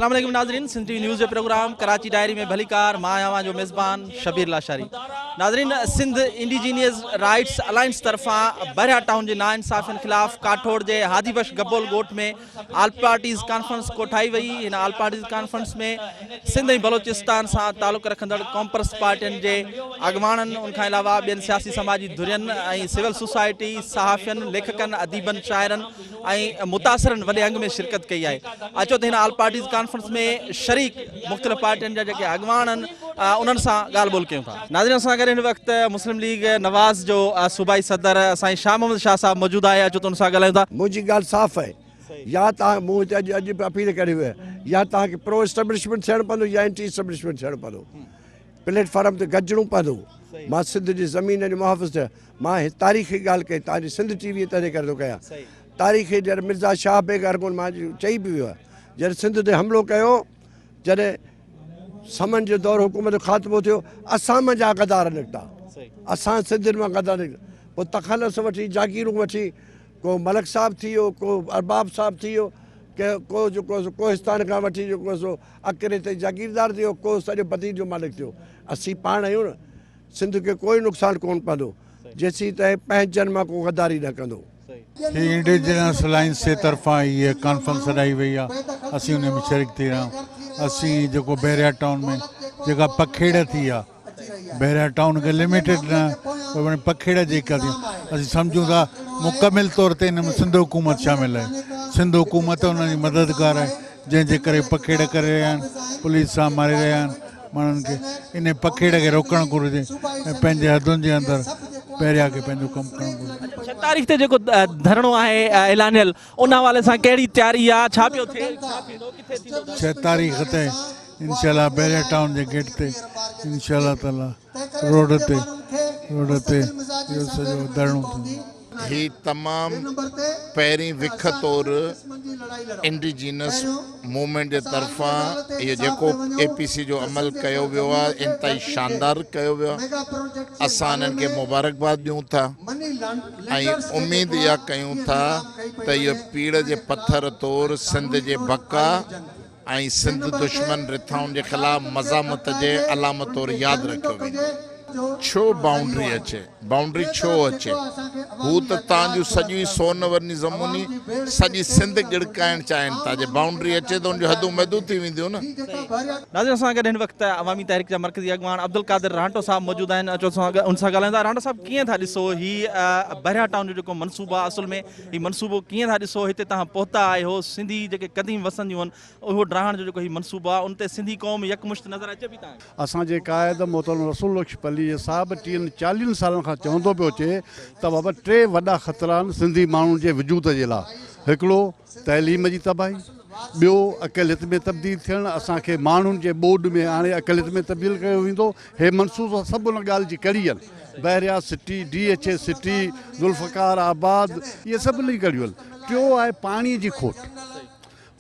السلام عليڪم ناظرين سنڌ ٽي وي نيوز جي پروگرام ڪراچي ڊائري ۾ ڀليڪار مان آهيان اوهان جو ميزبان شبير لاشاري ناظرين سنڌ انڊيجينيئز رائٽس الائنس طرفان بحريا ٽائون جي ناانصافين خلاف ڪاٺوڙ جي هادي بخش گبول ڳوٺ ۾ آل پارٽيز ڪانفرنس ڪوٺائي وئي هن all parties conference ۾ Sindh ۽ Balochistan سان تعلق رکندڙ قومپرست پارٽين جي اڳواڻن ان کان علاوه ٻين سياسي سماجي ڌرين ۽ سول سوسائٽي صحافين ليکڪن اديبن شاعرن ۽ متاثرن وڏي انگ ۾ شرڪت ڪئي آهي اچو ته هن آل پارٽيز ڪانفرنس ۾ شريڪ مختلف پارٽين جا جيڪي اڳواڻ آهن انهن سان ڳالهه ٻولهه ڪيون ٿا. ناظرين اسان سان گڏ هن وقت مسلم ليگ نواز جو صوبائي صدر سائين شاهه محمد شاهه صاحب موجود آهي اچو ته ان سان ڳالهايون ٿا. منهنجي ڳالهه صاف آهي يا توهان مون هتي اڄ اڄ به اپيل ڪري هئي يا توهان کي پرو اسٽيبلشمينٽ ٿيڻ پوندو يا اينٽي اسٽيبلشمينٽ ٿيڻ پوندو پليٽ فارم تي گڏجڻو پوندو مان سنڌ جي زمين جو محافظ ٿيان مان هي تاريخي ڳالهه ڪئي توهان جي سنڌ ٽي وي تنهنجي ڪري ٿو ڪيان تاريخي جڏهن مرزا شاهه بيگ ارغون مان چئي به ويو آهي جڏهن سنڌ تي حملو ڪيو جڏهن سمن جو دور حڪومت جو خاتمو ٿيو اسان منجهان غدار نڪتا اسان سنڌين مان غدار نڪتا پوء تخلص وٺي جاگيرون وٺي ڪو ملڪ صاحب ٿي ويو ڪو ارباب صاحب ٿي ويو ڪو جيڪو سو ڪوهستان کان وٺي جيڪو سو اڪري تائين جاگيردار ٿي ويو ڪو سڄو بدين جو مالڪ ٿيو اسين پاڻ آهيون نه سنڌ کي ڪوئي نقصان ڪونه پوندو جيسين تائين پنهنجن مان ڪو غداري نه ڪندو. هي انڊيجنس الائنس جي طرفان هيء ڪانفرنس سڏائي وئي آهي اسين ان ۾ شريڪ ٿي رهيا آهيون اسين جيڪو بحريا ٽائون ۾ جيڪا پکيڙ ٿي آهي بحريا ٽائون کي لميٽيڊ نه پر پکيڙ جيڪا ٿي اسين سمجهون ٿا مڪمل طور تي ان ۾ سنڌ حڪومت شامل آهي سنڌ حڪومت ان جي مددگار آهي جنهن جي ڪري پکيڙ ڪري رهيا آهن پوليس سان ماري رهيا آهن ماڻهن کي انهي پکيڙ کي روڪڻ گهرجي ۽ پنهنجي حدن جي اندر پهريا کي پنهنجو ڪم ڪرڻ گهرجي. ڇهه تاريخ تي جيڪو ڌرڻو آهي اعلانيل ان حوالي سان ڪهڙي تياري آ ڇا پيو ٿئي ڇا ٿيندو ڪٿي ٿيندو ڌرڻو؟ ڇهه تاريخ تي انشاء الله بحريا ٽائون جي گيٽ تي انشاء الله تعالي روڊ تي روڊ تي اهو سڄو ڌرڻو ٿيندو. هي تمام پهرين وک طور انڊيجينس موومينٽ جي طرفان اهو جيڪو اي پي سي جو عمل ڪيو ويو آهي انتهائي شاندار ڪيو ويو آهي اسان انهن کي مبارڪباد ڏيون ٿا ۽ اميد اها ڪيون ٿا ته اهو پيڙهه جي پٿر طور سنڌ جي بقا ۽ سنڌ دشمن رٿائن جي خلاف مزاحمت جي علامت طور ياد رکيو ويندو. ڇو بائونڊري اچي؟ بائونڊري ڇو اچي؟ هو ته تان جون سڄيون ئي سون ورني زموني سڄي سنڌ ڳڙڪائڻ چاهين ٿا. جي بائونڊري اچي ته ان جون حدون محدود ٿي وينديون نه. ناظرين اسان سان گڏ هن وقت عوامي تحريڪ جا مرڪزي اڳواڻ عبدالقادر رانٽو صاحب موجود آهن اچو ان سان ڳالهايون ٿا. رانٽو صاحب ڪيئن ٿا ڏسو هي بحريا ٽائون جو جيڪو منصوبو آهي اصل ۾ هي منصوبو ڪيئن ٿا ڏسو هتي توهان پهتا آهيو سنڌي جيڪي قديم وسنديون آهن اهو ڊاهڻ جو جيڪو هي منصوبو آهي ان تي سنڌي قوم يڪمشت نظر اچي پئي توهان کي؟ اسان جي قائد محترم رسول بخش پليجي صاحب ٽيهن چاليهن سالن کان چوندو پيو اچي ته بابا ٽي وڏا خطرا آهن سنڌي ماڻهن جي وجود جي لاء هڪڙو تعليم جي تباهي، ٻيو اقليت ۾ تبديل ٿيڻ، اسان کي ماڻهن جي ٻوڏ ۾ آڻي اقليت ۾ تبديل ڪيو ويندو، هي منصوبا سڀ ان ڳالهه جي ڪڙي آهن، Bahria city, D H A city, Zulfiqar Abad, اهي سڀ ان جي ڪڙيون آهن، ٽيو آهي پاڻي جي کوٽ،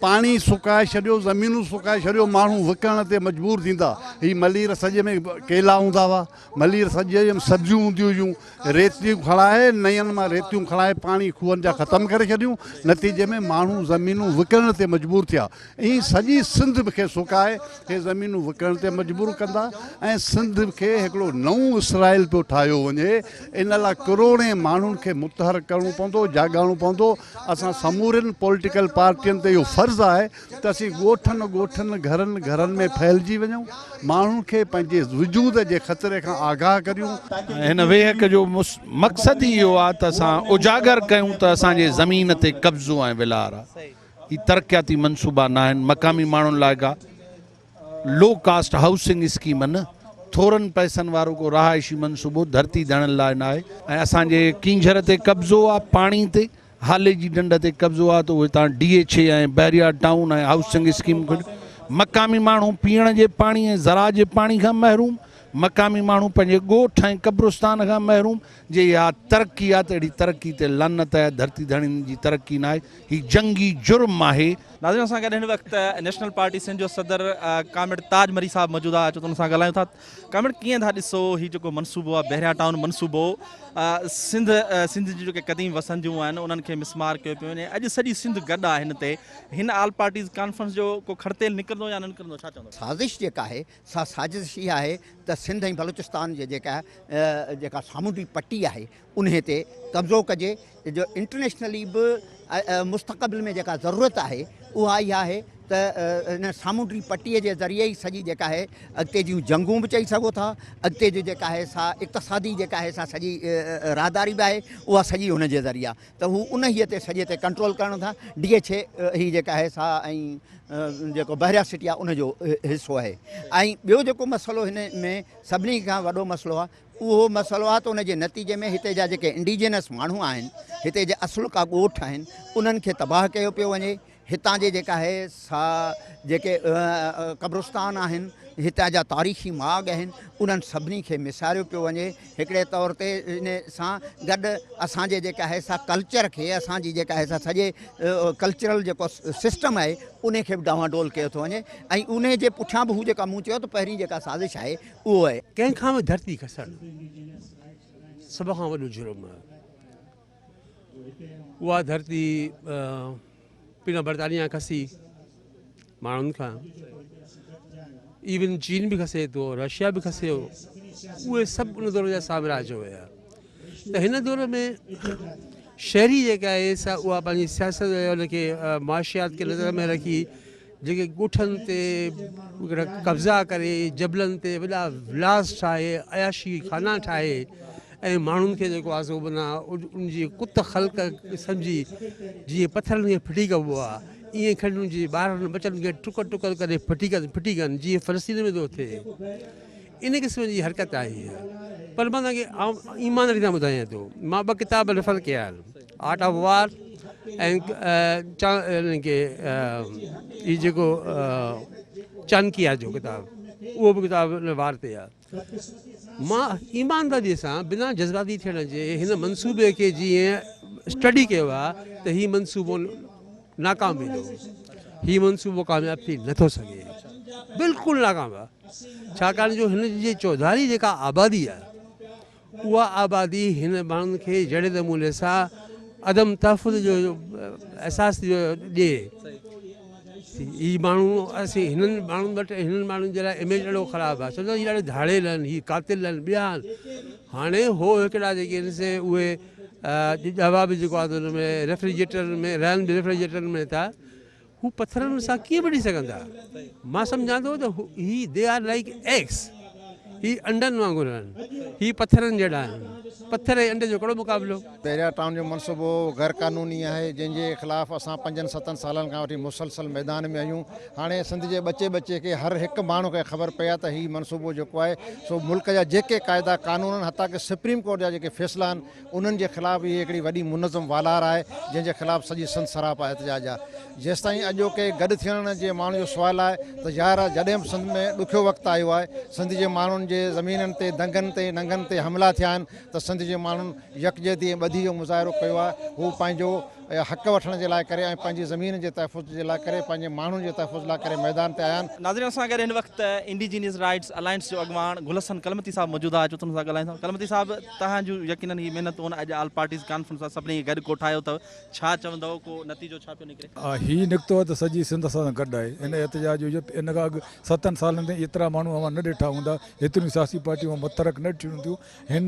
پاڻي سڪائي ڇڏيو، زمينون سڪائي ڇڏيو، ماڻهو وڪڻڻ تي مجبور ٿيندا، هي ملير سڄي ۾ ڪيلا هوندا هئا، ملير سڄي ۾ سبزيون هونديون هيون، ريتيون کڻائي نين مان ريتيون کڻائي پاڻي کوهن جا ختم ڪري ڇڏيون، نتيجي ۾ ماڻهو زمينون وڪڻڻ تي مجبور ٿيا. ائين سڄي سنڌ کي سڪائي هي زمينون وڪڻڻ تي مجبور ڪندا ۽ سنڌ کي هڪڙو نئون اسرائيل پيو ٺاهيو وڃي. ان لاء ڪروڙين ماڻهن کي متحرڪ ڪرڻو پوندو، جاڳائڻو پوندو. اسان سمورين پوليٽيڪل پارٽين تي اهو فرض آهي ته اسين ڳوٺن ڳوٺن، گهرن گهرن ۾ ڦهلجي وڃون، ماڻهن کي پنهنجي وجود جي خطري کان آگاهه ڪريون. هن ويهڪ جو مقصد ئي اهو آهي ته اسان اجاگر ڪيون ته اسان جي زمين تي قبضو ۽ ولار آهي. هي ترقياتي منصوبا ناهن، مقامي ماڻهن لاء ڪا لو ڪاسٽ هائوسنگ اسڪيم نه، ٿورن پئسن وارو ڪو رهائشي منصوبو ڌرتي ڌڻين لاء ناهي ۽ اسان جي ڪينجهر تي قبضو آهي، پاڻي تي، هالي جي ڍنڍ تي قبضو آهي ته اهي تان D H A ۽ Bahria town ۽ housing scheme کوليو. مقامي ماڻهو پيئڻ جي پاڻي ۽ زراعت جي پاڻي کان محروم، مقامي ماڻهو پنهنجي ڳوٺ ۽ قبرستان کان محروم، جي اها ترقي آهي ته اهڙي ترقي تي لعنت آهي، ڌرتي ڌڻين جي ترقي ناهي، هي جنگي جرم آهي. ناظرين اسان گڏ هن وقت نيشنل پارٽي سنڌ جو صدر ڪامريڊ تاج مري صاحب موجود آهي اچو ته ان سان ڳالهايون ٿا ڪامريڊ ڪيئن ٿا ڏسو هي جيڪو منصوبو آهي بحريا ٽائون منصوبو سنڌ سنڌ جون جيڪي قديم وسنديون آهن انهن کي مسمار ڪيو پيو وڃي اڄ سڄي سنڌ گڏ آهي هن تي هن آل پارٽيز ڪانفرنس جو ڪو کڙتيل نڪرندو يا نه نڪرندو ڇا چوندو؟ سازش جيڪا آهي سا سازش اها آهي ته سنڌ ۽ بلوچستان جي جيڪا جيڪا سامونڊي پٽي آهي انهي تي قبضو ڪجي جو انٽرنيشنلي به مستقبل ۾ جيڪا ضرورت آهي اها اها آهي ته ان سامونڊي پٽي جي ذريعي ئي سڄي جيڪا آهي اڳتي جون جنگون به چئي سگهو ٿا اڳتي جي جيڪا آهي سا اقتصادي جيڪا آهي سا سڄي راهداري به آهي اها سڄي ان جي ذريعي آهي ته هو انهي تي سڄي تي ڪنٽرول ڪرڻ ٿا ڊي ايڇ اي هي جيڪا آهي سا ۽ جيڪو بحريا سٽي آهي ان جو حصو آهي ۽ ٻيو جيڪو مسئلو هن ۾ سڀني کان وڏو مسئلو آهي اهو مسئلو آهي ته ان جي نتيجي ۾ هتي جا جيڪي انڊيجنس ماڻهو آهن، هتي جا اصلوڪا ڳوٺ آهن، انهن کي تباهه ڪيو پيو وڃي. هتان جي جيڪا آهي سا جيڪي قبرستان آهن، هتان جا تاريخي ماڳ آهن، انهن سڀني کي ميساريو پيو وڃي. هڪڙي طور تي ان سان گڏ اسان جي جيڪا آهي سا ڪلچر کي، اسان جي جيڪا آهي سا سڄي ڪلچرل جيڪو سسٽم آهي، ان کي به ڊانواڊول ڪيو ٿو وڃي ۽ ان جي پٺيان به هو جيڪا مون چيو ته پهرين جيڪا سازش آهي اهو آهي. ڪنهن کان به ڌرتي کسڻ سڀ کان وڏو جرم آهي. اها ڌرتي پهريان برطانيا کسي ماڻهن کان، ايون چين به کسي ٿو، رشيا به کسي ٿو، اهي سڀ ان دور جا سامراج هيا. ته هن دور ۾ شهري جيڪا آهي سا اها پنهنجي سياست ۽ ان کي معاشيات کي نظر ۾ رکي جيڪي ڳوٺن تي قبضا ڪري جبلن تي وڏا ولاس ٺاهي عياشي خانا ٺاهي ۽ ماڻهن کي جيڪو آهي سو معنيٰ ان جي ڪت خلق سمجهي جيئن پٿرن کي ڦٽي ڪبو آهي ائين کڻي ان جي ٻارن ٻچن کي ٽڪر ٽڪر ڪري ڦٽي ڪن ڦٽي ڪن جيئن فلسطين ۾ ٿو ٿئي ان قسم جي حرڪت آهي اها پر مان توهان کي ايمانداري سان ٻڌايان ٿو مان ٻه ڪتاب ريفر ڪيا آهن آرٽ آف وار ۽ کي هي جيڪو چانڪيا جو ڪتاب اهو به ڪتاب ان وار تي آهي مان ايمانداري سان بنا جذباتي ٿيڻ جي هن منصوبي کي جيئن اسٽڊي ڪيو آهي ته هي منصوبو ناڪام ويندو هي منصوبو ڪامياب ٿي نٿو سگهي بلڪل ناڪام آهي ڇاڪاڻ جو هن جي چوڌاري جيڪا آبادي آهي اها آبادي هن ماڻهن کي جهڙي نموني سان عدم تحفظ جو احساس ڏئي هي ماڻهو اسين هنن ماڻهن وٽ هنن ماڻهن جي لاء اميج ڏاڍو خراب آهي سمجهو هي ڏاڍا ڌاڙيل آهن هي قاتل آهن ٻيا آهن هاڻي هو هڪڙا جيڪي آهن سي اهي ڄاوا به جيڪو آهي ان ۾ ريفريجريٽر ۾ رهن به ريفريجريٽر ۾ ٿا هو پٿرن سان ڪيئن وڙهي سگهندا؟ مان سمجهان ٿو ته هي They are like eggs هي انڊن وانگر آهن، هي پٿرن جهڙا آهن، پٿر ۽ انڊي جو ڪهڙو مقابلو؟ بحريا ٽائون جو منصوبو غير قانوني آهي جنهن جي خلاف اسان پنجن ستن سالن کان وٺي مسلسل ميدان ۾ آهيون هاڻي سنڌ جي ٻچي ٻچي کي هر هڪ ماڻهو کي خبر پئي آهي ته هي منصوبو جيڪو آهي سو ملڪ جا جيڪي قاعدا قانون آهن حتيٰ ڪه سپريم ڪورٽ جا جيڪي فيصلا آهن انهن جي خلاف هي هڪڙي وڏي منظم والار آهي جنهن جي خلاف سڄي سنڌ سراپا احتجاج آهي. جيستائين اڄوڪي گڏ ٿيڻ جي ماڻهن جو سوال آهي ته ظاهر آهي جڏهن به سنڌ ۾ ڏکيو وقت آيو آهي سنڌ جي ماڻهن جي زمينن تي دنگن تي ننگن تي حملا ٿيا آهن ته سنڌ جي ماڻهن يڪجهتي ۽ ٻڌي جو مظاهرو ڪيو آهي هو پنهنجو حق وٺڻ جي لاء ڪري ۽ پنهنجي زمين جي تحفظ جي لاء ڪري پنهنجي ماڻهن جي تحفظ لاء ڪري ميدان تي آيا آهن. ناظرين اسان گڏ هن وقت انڊيجينيس رائٽس الائنس جو اڳواڻ گل حسن ڪلمتي صاحب موجود آهي اچو ته ان سان ڳالهايون ٿا ڪلمتي صاحب توهان جون يقينن هي محنتون اڄ آل پارٽيز ڪانفرنس سان سڀني کي گڏ ڪوٺايو اٿو ڇا چوندؤ ڪو نتيجو ڇا پيو نڪري؟ هي نڪتو آهي ته سڄي سنڌ اسان سان گڏ آهي ان احتجاج جو ان کان اڳ ستن سالن تائين ايترا ماڻهو اوهان نه ڏٺا هوندا ايتريون سياسي پارٽيون متحرڪ نه ڏٺيون هونديون هن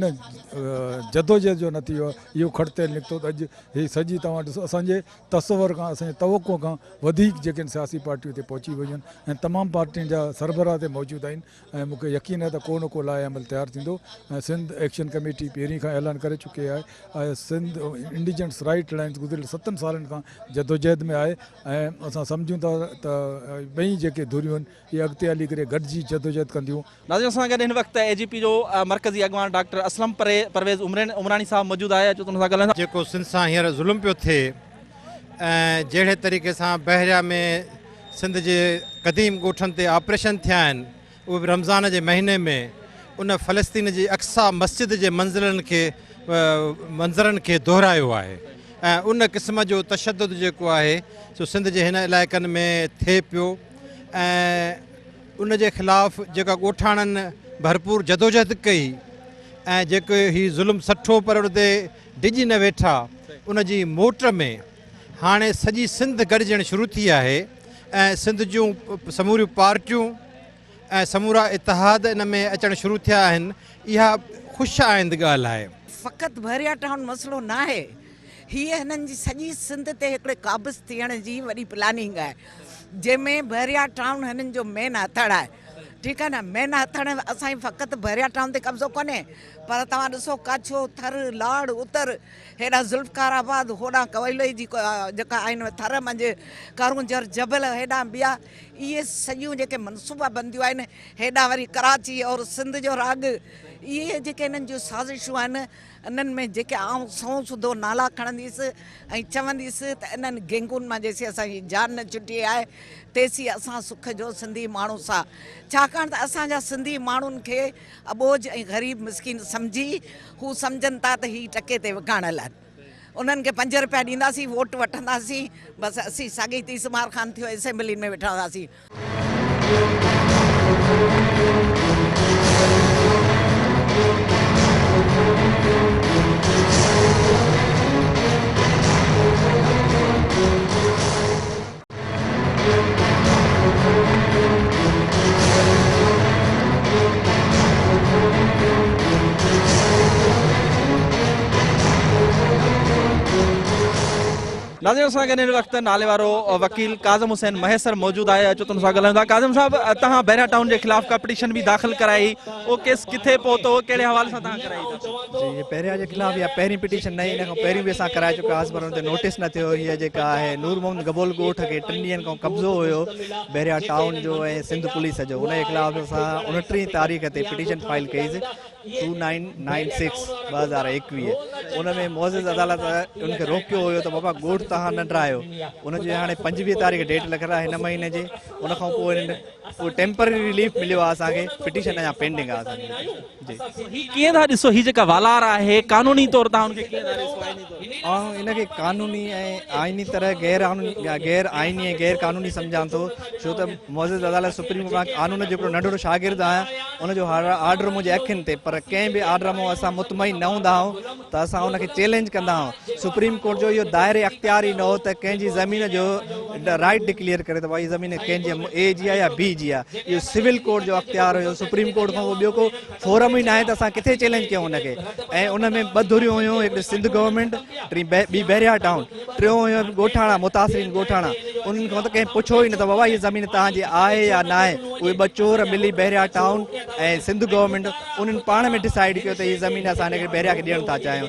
جدوجهد جو نتيجو اهو کڙتيل نڪتو ته اڄ هي سڄي توهان ڏسو اسان جي تصور کان اسان جي توقع کان وڌيڪ جيڪي آهن سياسي پارٽيون هتي پهچي ويون آهن ۽ تمام پارٽين جا سربراهه هتي موجود آهن ۽ مون کي يقين آهي ته ڪو نه ڪو لائحه عمل تيار ٿيندو ۽ سنڌ ايڪشن ڪميٽي پهرين کان اعلان ڪري چڪي آهي ۽ سنڌ انڊيجنس رائيٽ الائنس گذريل ستن سالن کان جدوجهد ۾ آهي ۽ اسان سمجهون ٿا ته ٻئي جيڪي ڌريون آهن اهي اڳتي هلي ڪري گڏجي جدوجهد ڪنديون. ناظرين اسان سان گڏ هن وقت اي جي پي جو مرڪزي اڳواڻ ڊاڪٽر اسلم پرويز عمراڻي صاحب موجود آهي اچو ته ان سان ڳالهايون ٿا. جيڪو سنڌ سان هينئر ظلم پيو ٿئي ۽ جهڙي طريقي سان بحريا ۾ سنڌ جي قديم ڳوٺن تي آپريشن ٿيا آهن اهي به رمضان جي مهيني ۾ ان فلسطين جي اقصيٰ مسجد جي منزلن کي منظرن کي دهرايو آهي. ۽ ان قسم جو تشدد جيڪو آهي سو سنڌ جي هن علائقن ۾ ٿئي پيو ۽ ان جي خلاف جيڪا ڳوٺاڻن ڀرپور جدوجهد ڪئي ۽ جيڪو هي ظلم سٺو پر ان تي ڊڄي نه ويٺا ان جي موٽ ۾ هاڻي سڄي سنڌ گڏجڻ شروع ٿي آهي ۽ سنڌ جون سموريون پارٽيون ۽ سمورا اتحاد ان ۾ اچڻ شروع ٿيا آهن اها خوش آئند ڳالهه آهي. فقط بحريا ٽائون مسئلو ناهي، هيء هنن جي سڄي سنڌ تي هڪڙي قابض ٿيڻ جي وڏي پلاننگ آهي، جنهن ۾ بحريا ٽائون هنن جو مين هٿڙ آهي. ٺيڪ آهي نه، مين هٿڙ اسان جي فقط بحريا ٽائون تي قبضو ڪونهي پر توهان ڏسو ڪاڇو، ٿر، لاڙ، اتر، هيڏانهن ذوالفقار آباد، هوڏانهن ڪوئلي جي جيڪا آهن ٿر منجهه ڪارونجهر جبل، هيڏانهن ٻيا اهي سڄيون جيڪي منصوبا بنديون آهن، هيڏانهن وري ڪراچي اور سنڌ جو راڳ، اهي جيڪي هنن جون سازشون آهن، انهن ۾ جيڪي آئون سنئون سڌو نالا کڻنديس ۽ چونديس ته انهن گينگن مان جيسين اسان جي جان نه ڇٽي آهي، تيسين اسان سک جو سنڌي ماڻهو سا ڇاڪاڻ ته اسان جا سنڌي ماڻهن کي اٻوجهه ۽ غريب مسڪين سمجهي هو سمجهن ٿا ته هي ٽڪي تي وڪاڻل آهن. انهن کي پنج رپيا ڏينداسين ووٽ وٺنداسين بس اسين ساڳي تيس مار خان ٿيو اسيمبلين ۾ ويٺا هونداسين. ناظرين اسان گڏ هن وقت نالي وارو وڪيل ڪاظم حسين مهيسر موجود آهي اچو ته ان سان ڳالهايون ٿا ڪاظم صاحب توهان بحريا ٽائون جي خلاف ڪا پٽيشن به داخل ڪرائي اهو ڪيس ڪٿي پهتو ڪهڙي حوالي سان توهان ڪرائي جي هي بحريا جي خلاف اها پهرين پٽيشن نه هئي ان کان پهريون به اسان ڪرائي چڪا هئاسين پر ان تي نوٽيس نه ٿيو هيء جيڪا آهي نور محمد گبول ڳوٺ کي ٽن ڏينهن کان قبضو هيو بحريا ٽائون جو ۽ سنڌ پوليس جو ان جي خلاف اسان 29 تاريخ تي پٽيشن فائل ڪئي سي 2996 2021 ان ۾ معزز عدالت ان کي روڪيو هيو ته بابا ڳوٺ توهان نه ڊاهيو ان جي هاڻي 25 تاريخ ڊيٽ لکيل آهي هن مهيني جي ان کان پوء پوء ٽيمپرري رليف مليو آهي اسان کي پٽيشن اڃا پينڊنگ آهي اسان جي جي. هي ڪيئن ٿا ڏسو هي جيڪا والار آهي قانوني طور تان ان کي ڪيئن ٿا ڏسو آئيني طور. آئون ان کي قانوني ۽ آئيني طرح غير غير آئيني ۽ غير قانوني سمجهان ٿو ڇو ته معزز عدالت سپريم ڪورٽ مان قانون جو هڪڙو ننڍڙو شاگرد آهيان ان جو آرڊر منهنجي اکين تي پر ڪنهن به آرڊر مان اسان مطمئن نه هوندا آهيون ته اسان ان کي چئلينج ڪندا آهيون سپريم ڪورٽ جو اهو دائري اختيار ئي نه هو ته ڪنهن جي زمين جو رائيٽ ڊڪليئر ڪري ته ڀائي زمين ڪنهن جي اي جي آهي يا بي جي آهي اهو سول ڪورٽ جو اختيار هيو سپريم ڪورٽ کان ٻيو ڪو فورم ئي ناهي ته اسان ڪٿي چئلينج ڪيون ان کي ۽ ان ۾ ٻه ڌريون هيون هڪ سنڌ گورنمينٽ ٽين ٻي بحريا ٽائون ٽيون هيو ڳوٺاڻا متاثرين ڳوٺاڻا انهن کان ته ڪنهن پڇيو ئي نه ته بابا هي زمين توهان جي آهي يا ناهي اهي ٻه چور ملي بحريا ٽائون ۽ سنڌ گورنمينٽ انهن پاڻ ۾ ڊسائيڊ ڪيو ته هي زمين اسان هن کي بحريا کي ڏيڻ ٿا چاهيون.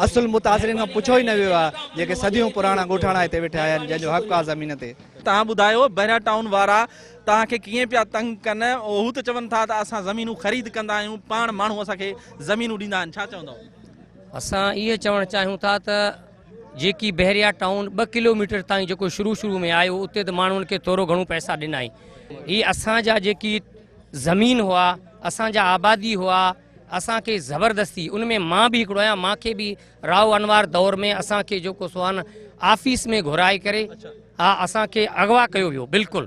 اصل متاثرين کان پڇيو ئي نه ويو آهي جيڪي صديون پراڻا ڳوٺاڻا هتي ويٺا آهن جنهن جو حق آهي زمين تي. توهان ٻڌايو بحريا ٽائون وارا توهان کي ڪيئن پيا تنگ ڪن هو ته چون ٿا ته اسان زمينون خريد ڪندا آهيون پاڻ ماڻهو اسان کي زمينون ڏيندا آهن ڇا چوندؤ؟ اسان اهي چوڻ چاهيون ٿا ته جيڪي بحريا ٽائون ٻه ڪلوميٽر تائين جيڪو شروع شروع ۾ آيو اتي ته ماڻهن کي ٿورو گهڻو پئسا ڏنائين هي اسان جا جيڪي زمين هئا اسان جا آبادي هئا اسان کي زبردستي ان ۾ مان به هڪڙو آهيان مان کي به رائو انوار دور ۾ اسان کي جيڪو سو آهي نه آفيس ۾ گهرائي ڪري ها اسان کي اغوا ڪيو ويو بلڪل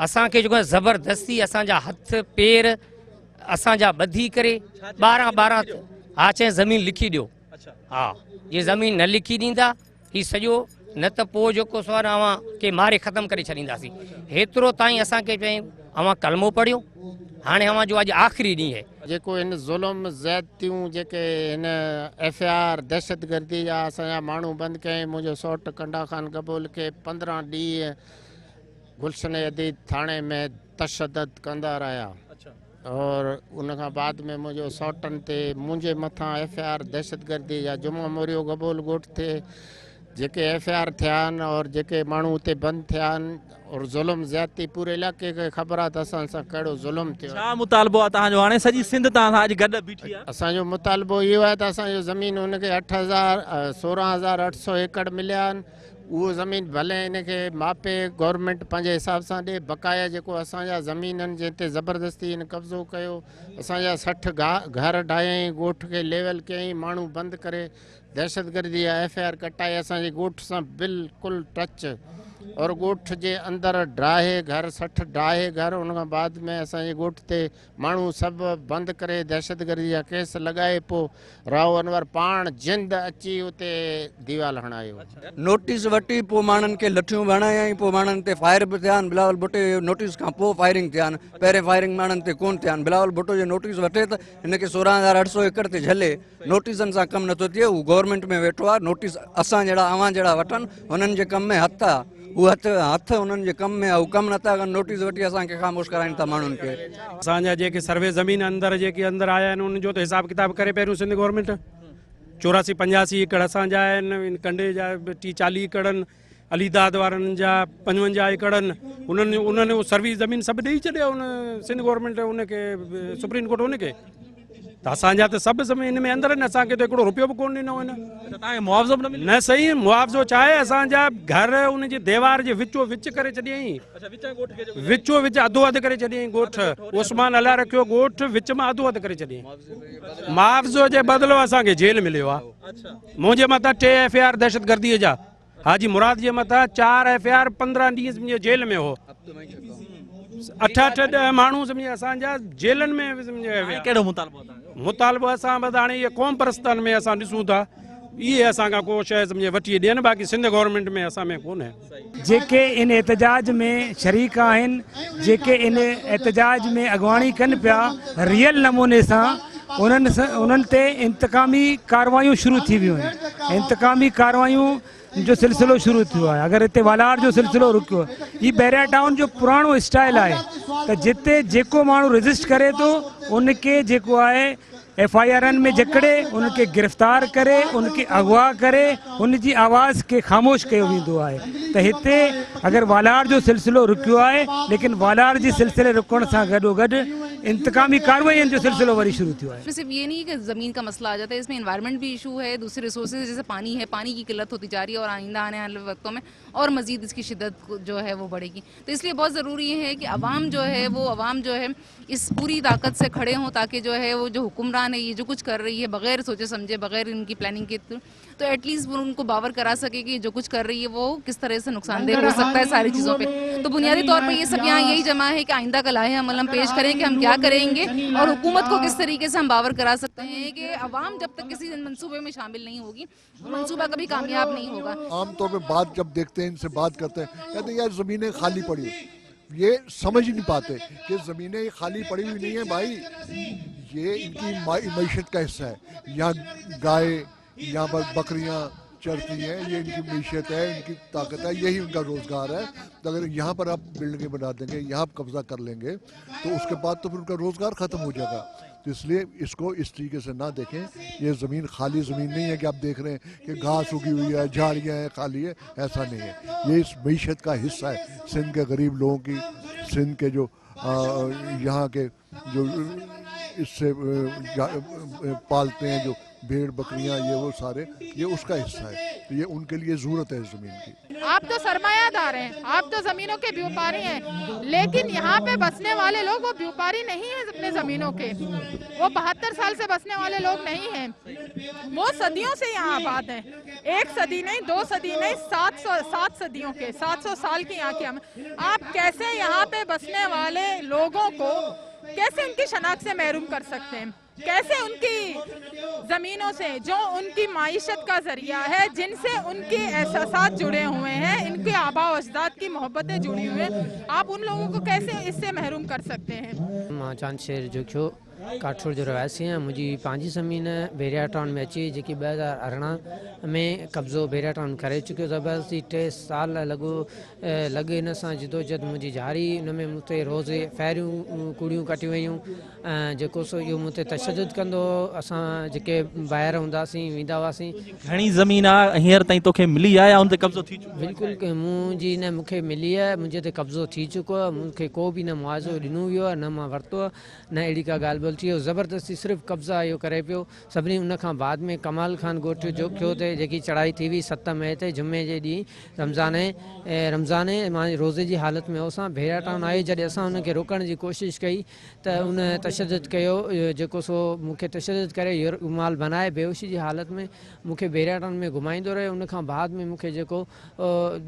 اسان کي جيڪو زبردستي اسان جا هٿ پير اسان جا ٻڌي ڪري 12 12 ها چئي زمين لکي ڏيو ها جي زمين نه لکي ڏيندا هي سڄو نه ته پوء جيڪو سو آهي نه اوهان کي ماري ختم ڪري ڇڏينداسين. هيترو تائين اسان کي چيائين اوهان ڪلمو پڙهيو هاڻي اوهان جو اڄ آخري ڏينهن آهي. جيڪو هن ظلم زيادتيون جيڪي هن ايف I R دهشتگردي جا اسان جا ماڻهو بند ڪيائين منهنجو سئوٽ ڪنڊا خان گبول کي 15 ڏينهن گلشن حديد ٿاڻي ۾ تشدد ڪندا رهيا اور ان کان بعد ۾ منهنجو سئوٽن تي منهنجي مٿان ايف I R دهشتگردي جا جمعه موريو گبول ڳوٺ تي جيڪي ايف I R ٿيا آهن اور جيڪي ماڻهو اتي بند ٿيا آهن اور ظلم زيادتي پوري علائقي کي خبر آهي ته اسان سان ڪهڙو ظلم ٿيو آهي. ڇا مطالبو آهي توهان جو هاڻي سڄي سنڌ توهان سان اڄ گڏ بيٺي آهي. اسان جو مطالبو اهو آهي ته اسان جو زمين ان کي اٺ هزار 16800 ايڪڙ مليا آهن. اهو زمين ڀلي ان کي ماپي گورنمينٽ پنهنجي حساب سان ڏي، بقايا جيڪو اسان جا زمين آهن جنهن تي زبردستي هن قبضو ڪيو، اسان جا 60 گهر ڊاهيائين، ڳوٺ کي ليول ڪيائين، ماڻهو بند ڪري دهشتگردي جا ايف I R ڪٽائي اسان جي ڳوٺ سان بلڪل ٽچ اور ڳوٺ جي اندر ڊاهي گهر 60 ڊاهي گهر ان کان بعد ۾ اسان جي ڳوٺ تي ماڻهو سڀ بند ڪري دهشتگردي جا ڪيس لڳائي پو رائو انور پاڻ جند اچي اتي ديوال هڻايو. نوٽيس وٺي پوء ماڻهن کي لٺيون به هڻايائين پوء ماڻهن تي فائر به ٿيا آهن بلاول ڀٽي جي نوٽيس کان پوء فائرنگ ٿيا آهن پهرين فائرنگ ماڻهن تي ڪون ٿيا آهن بلاول ڀٽو جي نوٽيس وٺي ته هن کي 16800 ايڪڙ تي جهلي نوٽيسن سان ڪم نٿو ٿئي هو گورنمينٽ ۾ ويٺو آهي نوٽيس اسان جهڙا اوهان جهڙا وٺن هنن جي ڪم ۾ هٿ آهي هو هٿ هٿ انهن جي ڪم ۾ آهي هو ڪم نٿا ڪن نوٽيس وٺي اسان کي خاموش ڪرائين ٿا ماڻهن کي. اسان جا جيڪي سروي زمين اندر جيڪي اندر آيا آهن انهن جو ته حساب ڪتاب ڪري پهريون سنڌ گورنمينٽ 84 85 ايڪڙ اسان جا آهن ان ڪنڊي جا به 30 40 ايڪڙ آهن علي داد وارن جا 55 ايڪڙ آهن انهن انهن سروي زمين سڀ ڏئي ڇڏيا ان سنڌ گورنمينٽ ان کي سپريم ڪورٽ ان کي ته اسان جا ته سڀ زمين ۾ اندر آهن اسان کي ته هڪڙو روپيو به ڪونه ڏنو هن. ته توهان کي معاوضو به نه مليو؟ نه سائين معاوضو ڇا آهي اسان جا گهر ان جي ديوار جي وچو وچ ڪري ڇڏيائين. اڇا وچان ڳوٺ کي جيڪو وچو وچ اڌو اڌ ڪري ڇڏيائين ڳوٺ عثمان الله رکيو ڳوٺ وچ مان اڌو اڌ ڪري ڇڏيائين. معاوضو جي بدلو اسان کي جيل مليو آهي. منهنجي مٿان 3 ايف I R دهشتگردي جا حاجي مراد جي مٿان 4 ايف I R 15 ڏينهن سمجهي جيل ۾ هو. 8 8 10 ماڻهو سمجهي اسان جا جيلن ۾ سمجهي ويا. ڪهڙو مطالبو آهي توهان جو؟ مطالبو اسان بس هاڻي اهي قوم پرستن ۾ اسان ڏسون ٿا اهي اسان کان ڪو شيء سمجهي وٺي ڏين باقي سنڌ گورنمينٽ ۾ اسان ۾ ڪونهي. جيڪي ان احتجاج ۾ شريڪ آهن جيڪي ان احتجاج ۾ اڳواڻي ڪن پيا ريئل نموني سان انهن انهن تي انتقامي ڪاروايون شروع ٿي ويون آهن انتقامي ڪاروايون جو سلسلو شروع ٿيو آهي اگر هتي والار جو سلسلو رڪيو هي بحريا ٽائون جو پراڻو اسٽائل آهي ته جتي جيڪو ماڻهو ريزسٽ ڪري ٿو ان کي جيڪو آهي ايف I آرن ۾ جڪڙي ان کي گرفتار ڪري ان کي اغوا ڪري ان جي آواز کي خاموش ڪيو ويندو آهي ته هتي اگر والار جو سلسلو رڪيو آهي ليڪن والار جي سلسلي رڪڻ سان گڏو گڏ انتقامي ڪارروائين جو سلسلو وري شروع ٿيو آهي. صرف ये नहीं है कि ज़मीन का मसला आ जाता है इसमें इन्वायरमेंट भी इशू है दूसरे रिसोर्सेज जैसे पानी है पानी की किल्लत होती जा रही है और आइंदा आने वाले वक्तों में और मज़ीद इसकी शिद्दत जो है वो बढ़ेगी तो इसलिए बहुत ज़रूरी है कि अवाम जो है वो अवाम जो है इस पूरी ताकत से खड़े हों ताकि जो है वो जो हुक्मरान है ये जो कुछ कर रही है बग़ैर सोचे समझे बग़ैर इनकी प्लानिंग के तो एटलीस्ट वो उनको बावर करा सके कि जो कुछ कर रही है वो किस तरह से नुकसानदेह हो सकता है सारी चीज़ों पे। तो बुनियादी तौर पर ये सब यहाँ यही जमा है कि आइंदा का लाहे अमल हम पेश करें कि हम क्या करेंगे और हुकूमत को किस तरीके से हम बावर करा सकते हैं कि अवाम जब तक किसी मनसूबे में शामिल नहीं होगी मनसूबा कभी कामयाब नहीं होगा। आमतौर पर बात जब देखते हैं, इनसे बात करते हैं, कहते हैं यार ज़मीनें खाली पड़ी हुई, ये समझ ही नहीं पाते कि ज़मीनें खाली पड़ी हुई नहीं है भाई, ये इनकी मईशत का हिस्सा है। यहाँ गाय, यहाँ पर बकरियाँ चरती हैं, ये इनकी मईशत है, इनकी ताकत है, यही उनका रोज़गार है। तो अगर यहाँ पर आप बिल्डिंगें बना देंगे, यहाँ आप कब्ज़ा कर लेंगे तो उसके बाद तो फिर उनका रोज़गार ख़त्म हो जाएगा। तो इसलिए इसको इस तरीके से ना देखें, ये ज़मीन खाली ज़मीन नहीं है कि आप देख रहे हैं कि घास उगी हुई है, झाड़ियाँ हैं, खाली है, ऐसा नहीं है। ये इस मईशत का हिस्सा है, सिंध के गरीब लोगों की, सिंध के जो यहाँ के जो इससे पालते हैं जो भेड़ बकरियां ये वो सारे, ये उसका हिस्सा है। तो ये उनके लिए ज़रूरत है इस ज़मीन की। आप तो सरमायादार हैं, आप तो ज़मीनों के व्यापारी हैं, लेकिन यहाँ पे बसने वाले लोग वो व्यापारी नहीं हैं अपने ज़मीनों के, वो 72 साल से बसने वाले लोग नहीं हैं, वो सदियों से यहाँ आबाद हैं। एक सदी नहीं, 2 सदी नहीं, 7 सदियों के, 700 साल की यहाँ की हम। आप कैसे यहाँ पे बसने वाले लोगों को कैसे उनकी शनाख्त से महरूम कर सकते हैं? कैसे उनकी ज़मीनों से जो उनकी माईशत का ज़रिया है, जिनसे उनके एहसासात जुड़े हुए हैं, इनके आबा व अजदाद की मोहब्बतें जुड़ी हुई हैं, आप उन लोगों को कैसे इससे महरूम कर सकते हैं? मां चांद शेर जोखियो काठोड़ जो रहिवासी आहियां। मुंहिंजी पंहिंजी ज़मीन बहरिया टाउन में अची, जेकी 2018 में कब्ज़ो बहरिया टाउन करे चुकियो। ज़बरदस्ती 3 साल लॻो लॻे हिन सां जिदोजहद मुंहिंजी जारी। हुन में मूं ते रोज़ फेरियूं कुड़ियूं कटियूं वयूं ऐं जेको सो इहो मूं ते तशदुद कंदो हो। असां जेके ॿाहिरि हूंदासीं वेंदा हुआसीं। घणी ज़मीन आहे हींअर ताईं तोखे मिली आहे या उन ते कब्ज़ो थी चुको? बिल्कुलु मुंहिंजी न मूंखे मिली आहे, मुंहिंजे ते कब्ज़ो थी चुको आहे। मूंखे को बि न मुआवज़ो ॾिनो वियो आहे, न मां वरितो आहे, न अहिड़ी का ॻाल्हि بلوچ اهو زبردستي صرف قبضا اهو ڪري پيو سڀني ان کان بعد ۾ ڪمال خان ڳوٺ جوکيو تي جيڪي چڙهائي ٿي هئي 7 مئي تي جمعي جي ڏينهن رمضان رمضان مان روزي جي حالت ۾ هوسان بحريا ٽائون آيو جڏهن اسان ان کي روڪڻ جي ڪوشش ڪئي ته ان تشدد ڪيو جيڪو سو مون کي تشدد ڪري يرغمال بنائي بيهوشي جي حالت ۾ مون کي بحريا ٽائون ۾ گهمائيندو رهيو ان کان بعد ۾ مون کي جيڪو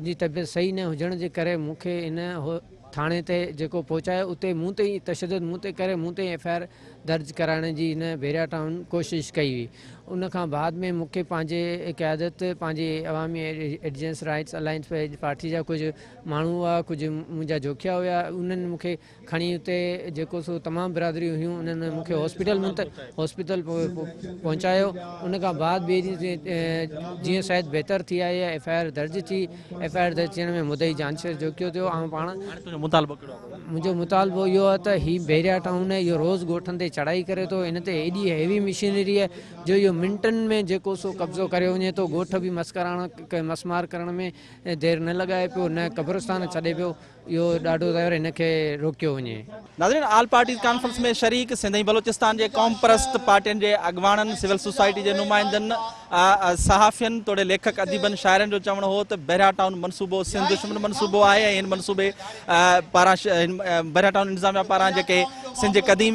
جي طبيعت صحيح نه هجڻ جي ڪري مون کي ان ٿاڻي تي جيڪو پهچايو اتي مون تي ئي تشدد مون تي ڪري مون تي ئي ايف I R درج ڪرائڻ جي هن بحريا ٽائون ڪوشش ڪئي هئي ان کان بعد ۾ مون کي پنهنجي قيادت پنهنجي عوامي ايڊجنس رائٽس الائنس پارٽي جا ڪجهه ماڻهو هئا ڪجهه منهنجا جوکيا هيا انهن مون کي کڻي اتي جيڪو سو تمام برادريون هيون انهن مون کي هاسپيٽل هاسپيٽل پهچايو ان کان بعد ٻئي ڏينهن جيئن صحت بهتر ٿي آئي ايف I R درج ٿي ايف I R درج ٿيڻ ۾ مدعي جانشير جوکيو ٿيو آئون پاڻ تنهنجو مطالبو ڪهڙو آهي منهنجو مطالبو اهو آهي ته هي بحريا ٽائون اهو روز ڳوٺن تي چڙهائي ڪري ٿو ان تي ايڏي هيوي مشينري آهي جو اهو منٽن ۾ جيڪو سو قبضو ڪريو وڃي ٿو ڳوٺ به مسڪراڻ مسمار ڪرڻ ۾ دير نه لڳائي پيو نه قبرستان ڇڏي پيو اهو ڏاڍو ظاهر هن کي روڪيو وڃي. ناظرين آل پارٽيز ڪانفرنس ۾ شريڪ سنڌ ۽ بلوچستان جي قومپرست پارٽين جي اڳواڻن، سول سوسائٽي جي نمائندن، صحافين توڙي ليکڪ اديبن شاعرن جو چوڻ هو ته بحريا ٽائون منصوبو سنڌ دشمن منصوبو آهي ۽ هن منصوبي پاران بحريا ٽائون انتظاميا پاران جيڪي سنڌ جي قديم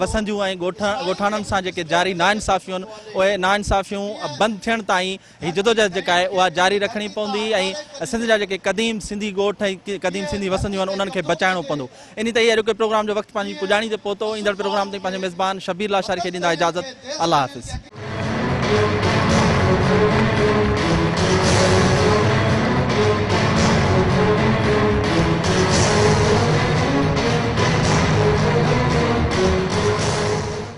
وسنديون ۽ ڳوٺاڻن سان جيڪي جاري ناانصافيون اهي ناانصافيون بند ٿيڻ تائين هي جدوجهد جيڪا آهي اها جاري رکڻي پوندي ۽ سنڌ جا جيڪي قديم سنڌي ڳوٺ ۽ قديم سنڌي وسنديون آهن انهن کي بچائڻو پوندو. انهي تي ئي اڄوڪي پروگرام جو وقت پنهنجي پڄاڻي تي پهتو. ايندڙ پروگرام تائين پنهنجي ميزبان شبير لاشاري کي ڏيندا اجازت. الله حافظ.